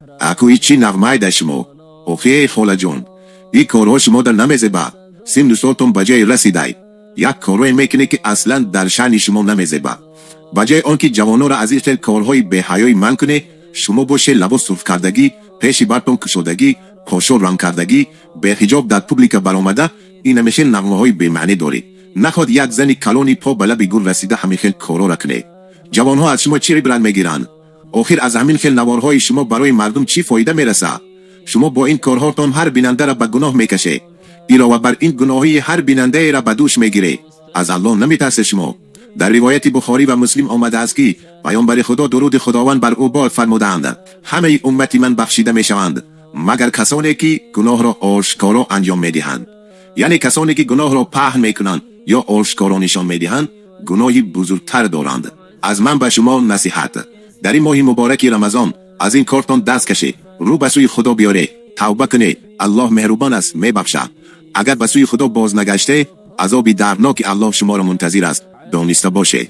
Аку, и чӣ нағмайда шумо? Охи, холаҷон, ин корҳо шумода намезеба. Синну солтон ба ҷое расидай, як корҳое мекунед, ки аслан дар шаъни шумо намезеба. Ба ҷои он ки ҷавононро аз ин хел корҳои беҳаёӣ манъ кунед, шумо боше лабо сурхкардагӣ, пеши бартон кушодагӣ, қошо рангкардагӣ, беҳиҷоб дар публика баромада, инамехел нағмаҳои бемаънӣ доред. Наход як зани калони по ба лаби гур расида ҳамин хел корҳоро кунед? Ҷавонҳо аз шумо чӣ ибрат мегиранд? Охир аз ҳамин хел наворҳои шумо барои мардум чӣ фоида мерасад? Шумо бо ин корҳотон ҳар бинандаро ба гуноҳ мекашед. Илова бар ин, гуноҳии ҳар бинандаеро ба дӯш мегиред. Аз Аллоҳ наметарсед шумо? Дар ривояти Бухорӣ ва Муслим омадааст, ки паёмбари Худо, дуруди Худованд бар ӯ бод, фармудаанд: «Ҳамаи уммати ман бахшида мешаванд, магар касоне ки гуноҳро ошкоро анҷом медиҳанд». Яъне касоне ки гуноҳро паҳн мекунанд ё ошкоро нишон медиҳанд, гуноҳи бузургтар доранд. Аз ман ба шумо насиҳат: дар ин моҳи мубораки Рамазон аз ин кортон даст кашед, рӯ ба сӯи Худо биёред, тавба кунед. Аллоҳ меҳрубон аст, мебахшад. Агар ба сӯи Худо боз нагаштед, азоби дардноки Аллоҳ шуморо мунтазир аст, дониста бошед.